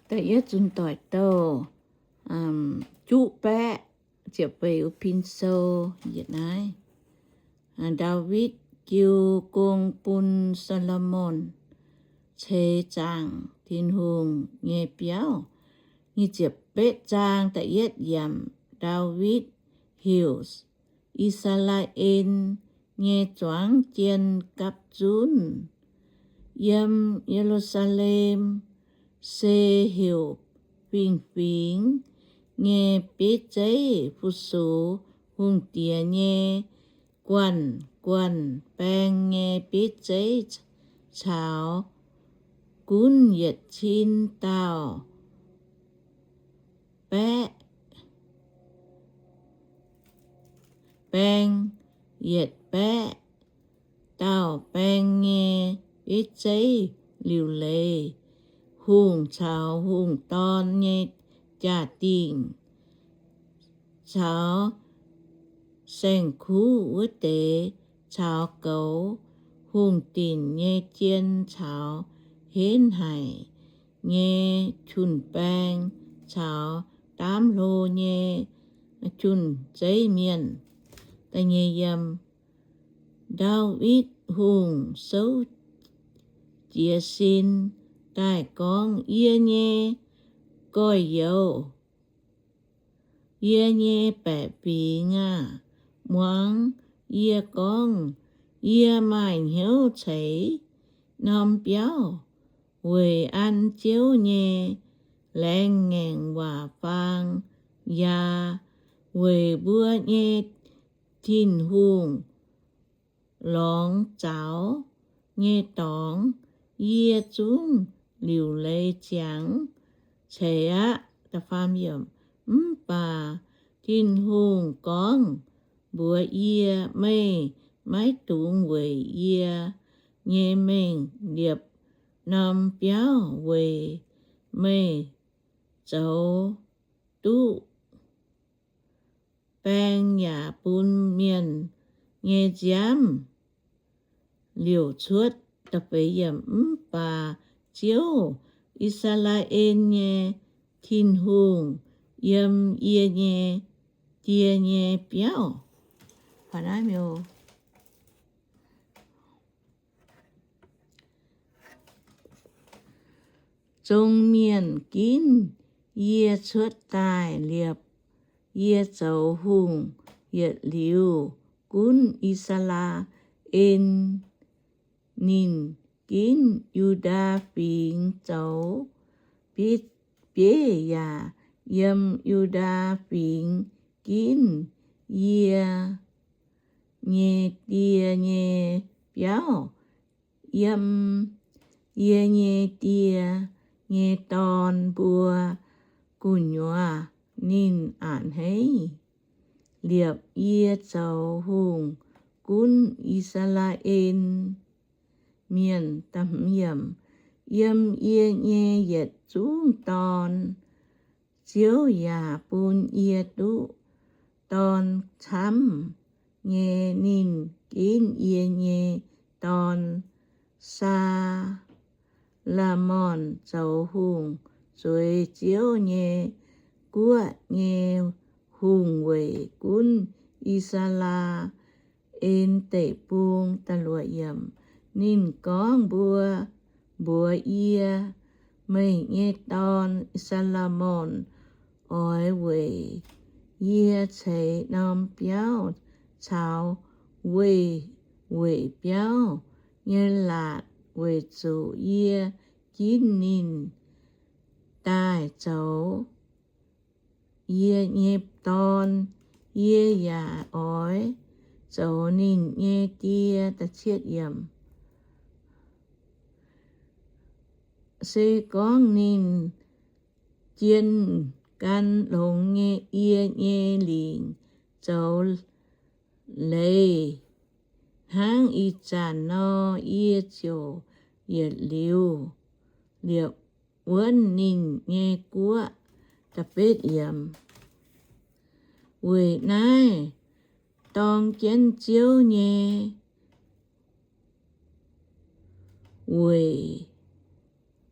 Da'yietv zunc doic douh, juqv baeqv, ziepc feix uv pin sou. Ndaawitv jiu gong bun Saa^lo^morn ceix zaangc Tin-Hungh nyei biauv. Nyic ziepc betv zaang da'yietv yiemc. Ndaawitv heuc I^saa^laa^en nyei zuangx jien gapv zunv. Yiem Ye^lu^saa^lem se heuc Fingx Fingx nyei Bieiv Zeiv, fu-sux hungh diex nyei guanh guanh baeng nyei bieiv zeiv, caux gunv yietc cin dauh baeqv, baeng yietc baeqv dauh baeng nyei bieiv zeiv liuc leiz, hungh caux hungh dorn nyei jaa-dingh, caux saeng-kuv wuov deix, caux goux hungh dinc nyei jien, caux henv haic nyei jun-baeng, caux daamv hlo nyei jun-zeiv mienh. Ndaawitv Hungh souv jiez sin daaih gorngv, Yie nyei gorx-youz, yie nyei baeqc fingx aah! Muangx yie gorngv. Yie maaih hnyouv ceix norm biauv weic an Ziouv nyei laengz ngaengc waac faang, yaac weic mbuo nyei Tin-Hungh lorngx zaux nyei dorngx. Yie zungv liuc leiz ziangx ceix aqv. Mv baac Tin-Hungh gorngv mbuox yie, Meih maiv dungx weic yie nyei mengh liepc norm biauv weic meih zoux duqv baeng yaac bun mienh nyei nziaamv liouc cuotv. Mv baac Ziouv, I^saa^laa^en nyei Tin-Hungh, yiem yie nyei die nyei biauv, zong mienh ginv yie cuotv daaih liepc yie zoux hungh yietc liuz gunv I^saa^laa^en. Ninh ginv Yu^ndaa Fingx zoux bieiv yaac yiem Yu^ndaa Fingx ginv yie nyei die nyei biauv. Yiem yie nyei die nyei dorn mbuo gu'nyuoz ninh a'hneiv liepc yie zoux hungh gunv I^saa^laa^en Mienh. Yiem yie nyei yietc zungv dorn, Ziouv yaac bun yie duqv dorn camv nyei. Ninh ginv yie nyei dorn, Saa^lo^morn, zoux hungh zueiz Ziouv nyei guoqv nyei hungh weic gunv I^saa^laa^en Deic-Bung. Ninh gorngv mbuox yie, Meih nyei dorn, Saa^lo^morn, oix weic yie ceix norm biauv caux weih weic biauv nyei laatc, weic zuqc yie ginv ninh daaih zoux yie nyei dorn. Yie yaac oix zoux ninh nyei die. Se gorngv ninh jien gan longx nyei, yie nyei lingc zoux leiz hnangv ih zanc nor, yie ziouc yietc liuz liepc wuonv ninh nyei guoqv. Weic naaiv dorng jienv Ziouv nyei weic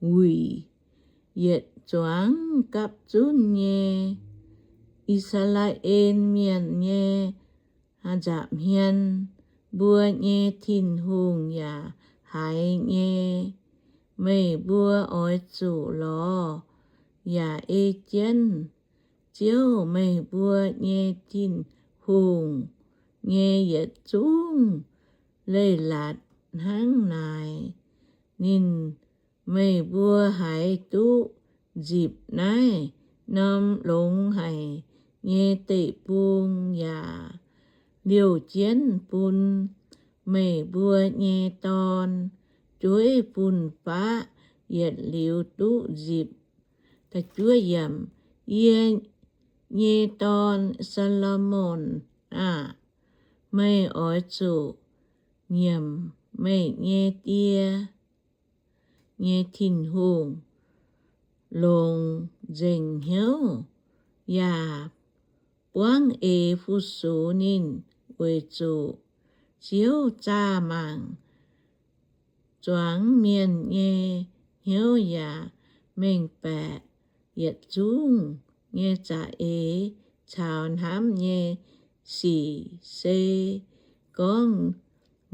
wuic yietc zuangx gapv zunv nyei I^saa^laa^en Mienh nyei nza'hmien. Mbuo nyei Tin-Hungh yaac haiz nyei. Meih mbuo oix zuqc lorz yaac ei jienv Ziouv, meih mbuo nyei Tin-Hungh, nyei yietc zungv leiz-latc hnangv naaic. Ninh, meih mbuo haiz duqv nzipc naaiv norm longx haic nyei deic-bung yaac liouh jienv bun meih mbuo nyei dorn, jueiv fun-faqv yietc liuz duqv nzipc. Yie nyei dorn, Saa^lo^morn aah! Meih oix zuqc nyiemc meih nyei die nyei Tin-Hungh, longc nzengc hnyouv yaac buangv eix fu-sux ninh, weic zuqc Ziouv zaah mangc zuangx mienh nyei hnyouv yaac mengh baeqc yietc zungv nyei za'eix caux hnamv nyei sic. Se gorngv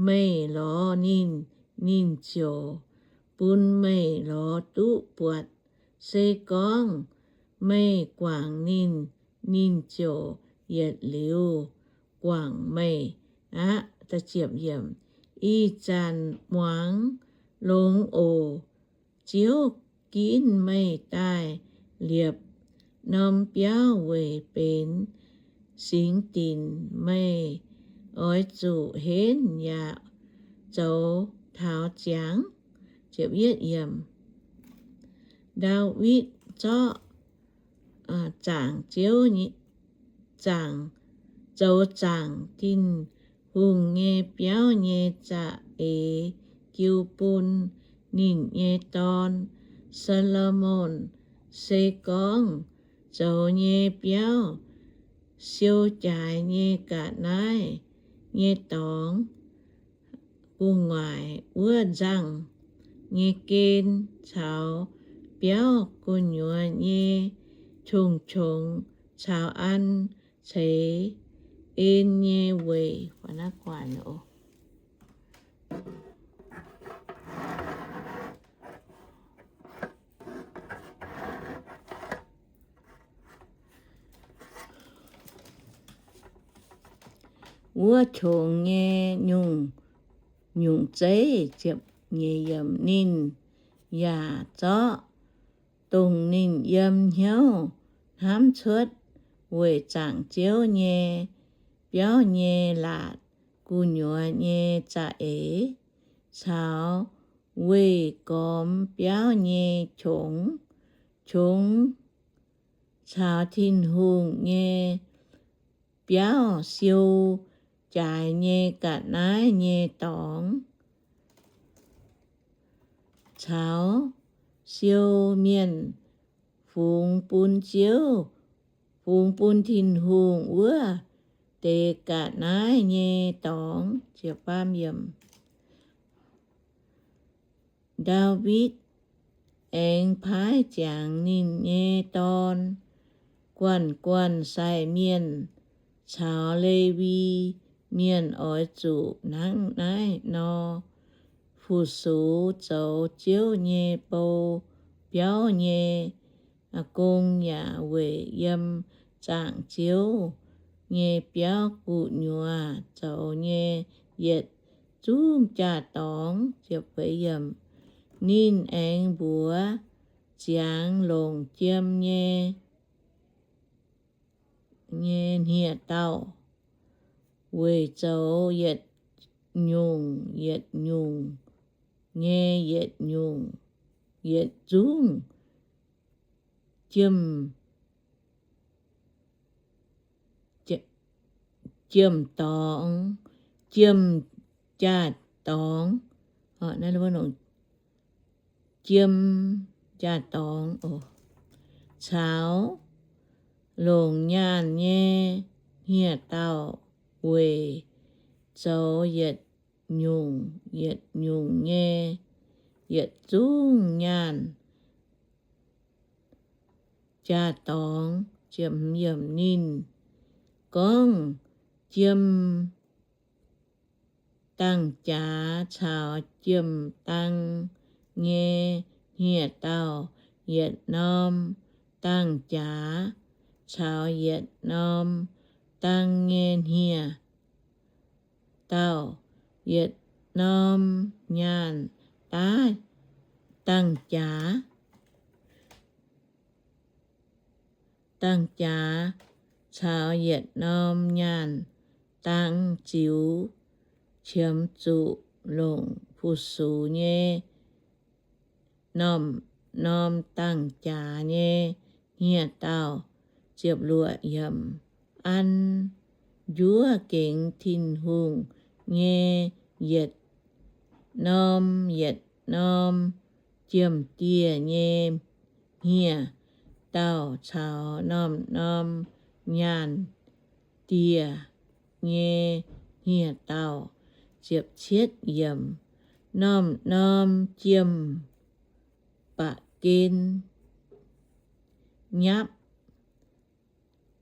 meih lorz ninh, ninh ziouc bun meih lorz duqv buatc. Se gorngv meih guangc ninh, ninh ziouc yietc liuz guangc meih aqv. Ih zanc muangx longx oc. Ziouv ginv meih daaih liepc norm biauv weic benx singx dinc. Meih oix zuqc henv yaac zoux taux ziangx. Ndaawitv zorqv zaangc Ziouv, zaangc, zoux zaangc Tin-Hungh nyei biauv nyei za'eix jiu bun ninh nyei dorn, Saa^lo^morn. Se gorngv zoux nyei biauv siou jaaix nyei ga'naaiv nyei dorngx, gu'nguaaic wuov nzangh nyei gen caux biauv gu'nyuoz nyei qongx-qongx caux an ceix en nyei weic. Wuov qongx nyei nyungc, nyungc zeiv. Ninh yaac zorqv dongh ninh yiem hnyouv hnamv cuotv weic zaangc Ziouv nyei biauv nyei laatc gu'nyuoz nyei za'eix, caux weih gormx biauv nyei qongx, qongx caux Tin-Hungh nyei biauv siou jaaix nyei ga'naaiv nyei dorngx, caux siou mienh fungx bun Ziouv, fungx bun Tin-Hungh wuov deix ga'naaiv nyei dorngx. Ndaawitv aengx paaiv ziangx ninh nyei dorn, guanh guanh sai mienh, caux Lewi Mienh oix zuqc hnangv naaiv nor fu-sux zoux Ziouv nyei bou biauv nyei gong, yaac weic yiem zaangc Ziouv nyei biauv gu'nyuoz zoux nyei yietc zungv jaa-dorngx. Ninh aengx mbuox ziangx longc jiem nyei, nyei hniev dauh weic zoux yietc nyungc yietc nyungc nyei yietc nyungc, yietc zungv jiem, jiem-dorngx, jiem-jaa-dorngx. Jiem jaa-dorngx oc, caux longc nyaanh nyei hniev dauh weic zoux yietc nyungc yietc nyungc nyei yietc zungv nyaanh. jaa-dorngx. Ninh gorngv jiem dangh jaax caux jiem dang nyei hniev-daauh, yietc norm dangh jaax caux yietc norm dang nyei hniev-daauh, yietc norm nyaanh daav dangh jaax, dangh jaax caux yietc norm nyaanh dang ziux qiemx zuqc longc fu-sux nyei norm-norm dangh jaax nyei hniev-daauh. An njuov gengx Tin-Hungh nyei yietc norm yietc norm jiem-dieh nyei hniev-daauh caux norm-norm nyaanh dieh nyei hniev-daauh. Norm-norm jiem-baqc gen nyapv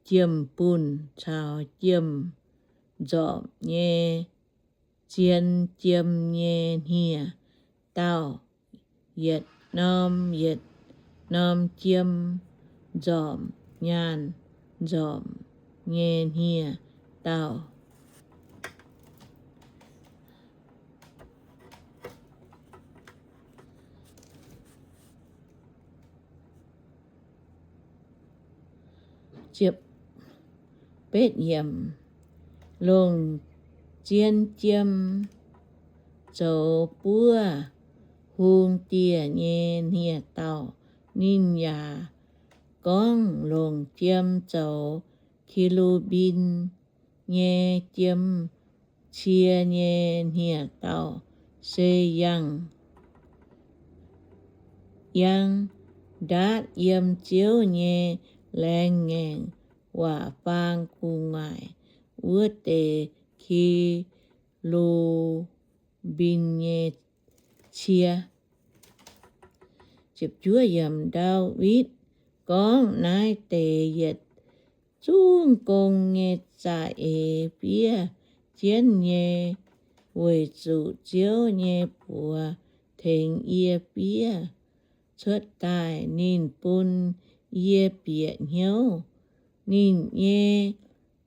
jiem-bunh caux jiem-nzormc nyei zien jiem nyei hniev-daauh, yietc norm yietc norm jiem nzormc nyaanh nzormc nyei hniev-daauh. Longc zien jiem zoux buov hung dieh nyei hniev-daauh. Ninh yaac gorngv, Longc jiem zoux ke^lu^mbim nyei jiem cie nyei hniev-daauh se yangh, yangh ndaatv yiem Ziouv nyei laengz ngaengc waac-faang gu'nguaaic wuov deix ke^lu^mbim nyei cie. Ndaawitv gorngv, Naaiv deix yietc zungv gong nyei za'eix fiev jienv nyei, weic zuqc Ziouv nyei buoz tengx yie fiev cuotv daaih. Ninh bun yie bieqc hnyouv ninh nyei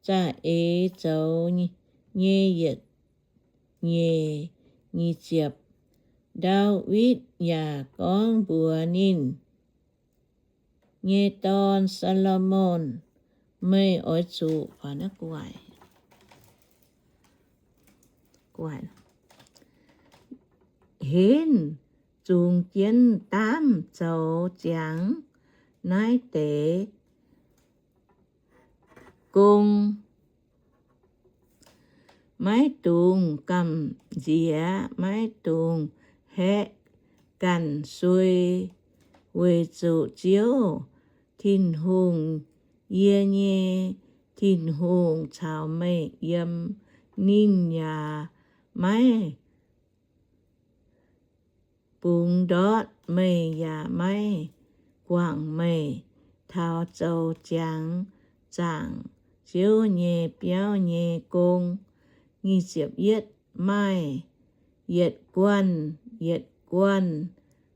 za'eix zoux nyei yietc nyeic. Ndaawitv yaac gorngv mbuox ninh nyei dorn, Saa^lo^morn, Meih oix zuqc henv zungx jienv daamv zoux ziangx naaiv deix gong. Maiv dungx gamh nziex, maiv dungx haeqv ganh suei, weic zuqc Ziouv Tin-Hungh, yie nyei Tin-Hungh, caux meih yiem. Ninh yaac maiv bungx ndortv meih yaac maiv guangc meih taux zoux ziangx zaangc Ziouv nyei biauv nyei gong. Maaih yietc guanh yietc guanh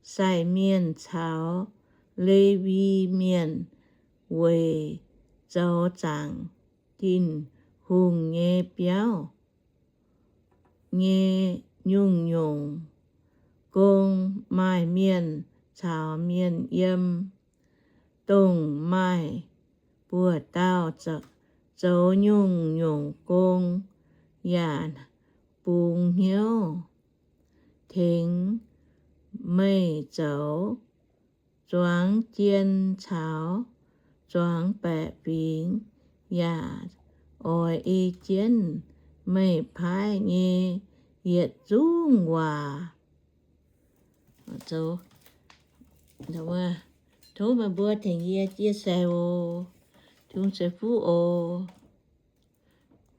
sai mienh caux Lewi Mienh weic zoux zaangc Tin-Hungh nyei biauv nyei nyungc-nyungc gong. Maaih mienh caux mienh yiem, dongh maaih buoz-dauh zoux nyungc-nyungc gong, yaac bungx hnyouv tengx meih zoux. Zuangx jien caux zuangx baeqc fingx yaac oix ei jienv meih paaiv nyei yietc zungv waac. Tov meih mbuo tengx yie chia sẻ oc. Tungx ceix fuqv oc.